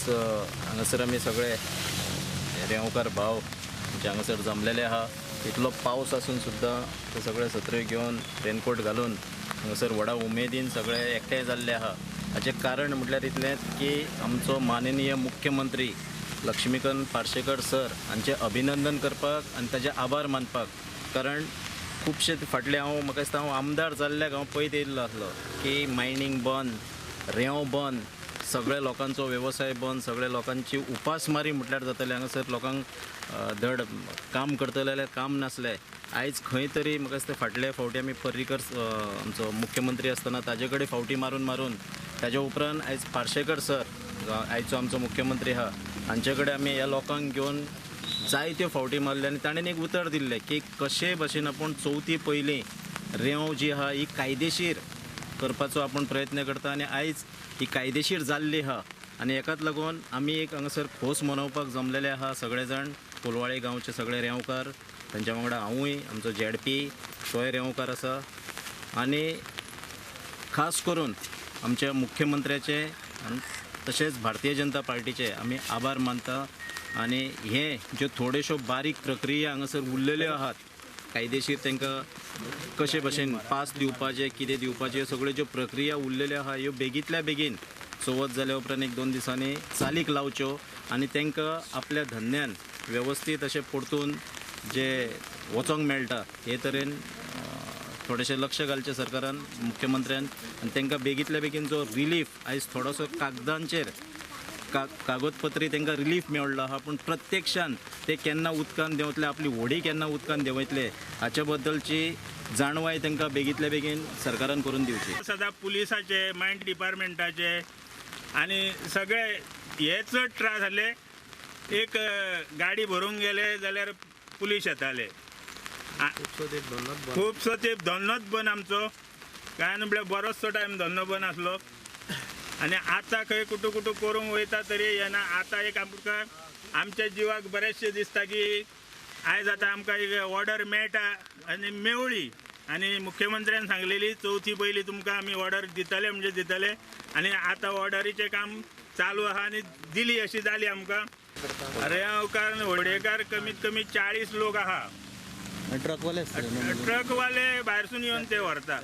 आयज हांगासर आमी सगळे रेंवकार भाव आमचे हांगासर जमलेले आहा. इतलो पावस आसून सुद्दां ते सगळे सत्र्यो घेवन रेनकोट घालून हांगासर व्हडा उमेदीन सगळे एकठांय जाल्ले आहा. हाचें कारण म्हटल्यार इतलेंच की आमचो माननीय मुख्यमंत्री लक्ष्मीकांत पार्सेकर सर हांचें अभिनंदन करपाक आनी ताजे आभार मानपाक. कारण खुबशे फाटले हांव म्हाका दिसता हांव आमदार जाल्ल्याक हांव पळयत येयल्लो आसलो की मायनींग बंद, रेंव बंद, सगळे लोकांचो वेवसाय बंद, सगळे लोकांची उपासमारी म्हटल्यार जाताली. हांगासर लोकांक धड काम करतले जाल्यार काम नासलें. आयज खंय तरी म्हाका दिसता फाटले फावटी आमी पर्रीकर आमचो मुख्यमंत्री आसतना ताजे कडेन फावटी मारून मारून ताजे उपरांत आयज पार्सेकर सर आयचो आमचो मुख्यमंत्री आहा हांचे कडेन आमी ह्या लोकांक घेवन जायत्यो फावटी मारल्यो आनी ताणें एक उतर दिल्लें की कशेय भशेन आपूण चवथी पयलीं रेंव जी आहा ही कायदेशीर करपाचो आपूण प्रयत्न करता आनी आयज ही कायदेशीर जाल्ली आहा. आनी हेकाच लागून आमी एक हांगासर खोस मनोवपाक जमलेले आहा सगळे जाण, कोलवाळे गांवचे सगळे रेंवकार, तांच्या वांगडा हांवूय, आमचो झेडपी तोय रेंवकार आसा. आनी खास करून आमच्या मुख्यमंत्र्याचे आनी तशेंच भारतीय जनता पार्टीचे आमी आभार मानता. आनी हे ज्यो थोड्योश्यो बारीक प्रक्रिया हांगासर उरलेल्यो आहात कायदेशीर तांकां कशे भशेन पास दिवपाचे, कितें दिवपाचे, सगळ्यो ज्यो प्रक्रिया उरलेल्यो आहा ह्यो बेगींतल्या बेगीन चवथ जाल्या उपरांत एक दोन दिसांनी चालीक लावच्यो आनी तांकां आपल्या धंद्यान वेवस्थीत अशें परतून जे वचोंक मेळटा हे तरेन थोडेशें लक्ष घालचें सरकारान, मुख्यमंत्र्यान, आनी तांकां बेगींतल्या बेगीन जो रिलीफ आयज थोडोसो कागदांचेर कागदपत्री तांकां रिलीफ मेळ्ळो आहा, पूण प्रत्यक्षान ते केन्ना उदकान देंवतले, आपली व्हडी केन्ना उदकान देंवयतले हाचे बद्दलची जाणवाय तांकां बेगींतल्या बेगीन सरकारान करून दिवची. सदां पुलिसाचे, मायन डिपार्टमेंटाचे आनी सगळे हे चड त्रास जाले. एक गाडी भरूंक गेले जाल्यार पुलीस येताले. खुबसो तेंप धंदोच बंद आमचो, काय म्हळ्यार बरोचसो टायम धंदो बंद आसलो. आनी आतां खंय कुटू कुटू करूंक वयता तरी येना. आतां एक आमकां आमच्या जिवाक बरेचशें दिसता की आयज आतां आमकां एक ऑर्डर मेळटा आनी मेवळी. आनी मुख्यमंत्र्यान सांगलेली चवथी पयलीं तुमकां आमी ऑर्डर दितले म्हणजे दितले. आनी आतां ऑर्डरीचें काम चालू आहा आनी दिली अशी जाली आमकां. रेंवकार व्हडयेकार कमीत कमी 40 लोक आहा. ट्रकवाले ट्रकवाले भायरसून येवन ते व्हरता.